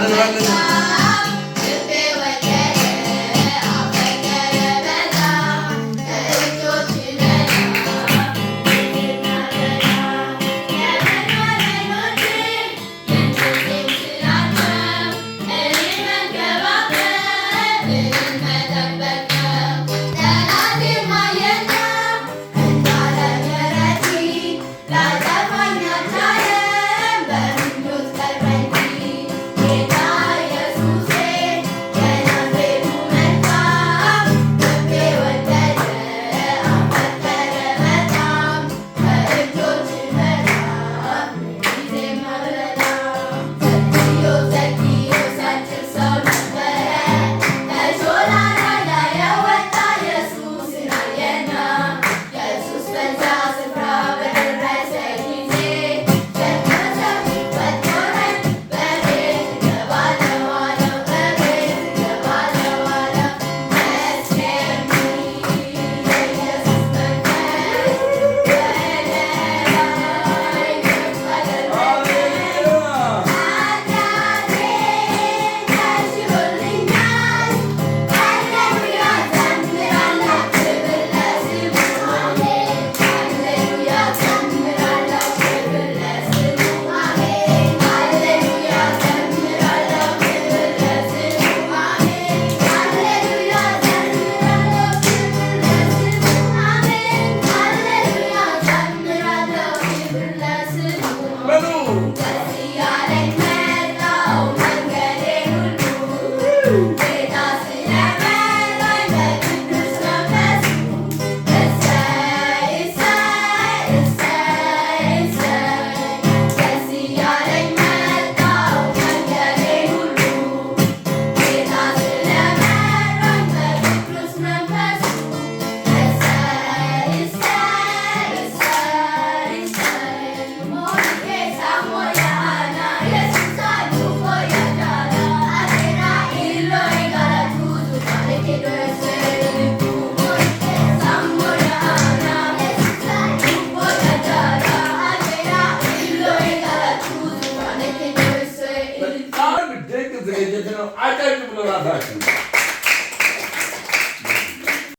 ታደርጋለች። ልቤ ወደደ አፈቀረ በጣም ከእጆች መዳፍ የበጎ ዓይኖች ምንጊዜም ስላቸው እኔን መንከባከብ እኔን መጠበቅ ነው። ጠላቴም አየና እንዳለ ሊያጠፋኝ አልቻለም በምኞት ቀረ እንጂ። ጌታ ኢየሱሴ የናዝሬቱ መልካም ልቤ ወደደ አፈቀረ በጣም ከእጆች መዳፍ ምንጊዜም አልበላም። ዘኪዮስ ዘኪዮስ አጭር ሰው ነበረ ከሾላ ላይ የወጣ ኢየሱስን አየና ኢየሱስ በዚያ ስፍራ በደረሰ ጊዜ ዘኪዮስ ወጥቶ በቤት እገባለሁ አለው በቤት እገባለሁ አለው። ደስ የሚል የኢየሱስ መንፈስ ወደ ላይ ከፍ አደረገኝ። ኃጢአቴ ተሽሮልኛል። ሃሌሉያ ዘምራለሁ ክብር ለስሙ አሜን። ሃሌሉያ ዘምራለሁ ክብር ለስሙ አሜን። ሃሌሉያ ዘምራለሁ ክብር ለስሙ አሜን። ሃሌሉያ ዘምራለሁ ክብር ለስሙ አሜን። ሃሌሉያ ዘምራለሁ ክብር ለስሙ። በሉ። ደስ እያለኝ መጣሁ መንገዴን ሁሉ ጌታ ስለመራኝ በቅዱስ መንፈሱ። እሰይ እሰይ እሰይ እሰይ ደስ እያለኝ መጣሁ መንገዴን ሁሉ ጌታ ስለመራኝ በቅዱስ መንፈሱ። እሰይ እሰይ እሰይ እሰይ Samoyana, Yesusa Lufoyana, Atena Iloi Galatuzu, Samoyana, Yesusa Lufoyana, Atena Iloi Galatuzu. በጣም ድንቅ ዝግጅት ነው። አጨብጭቡ ለራሳችሁ።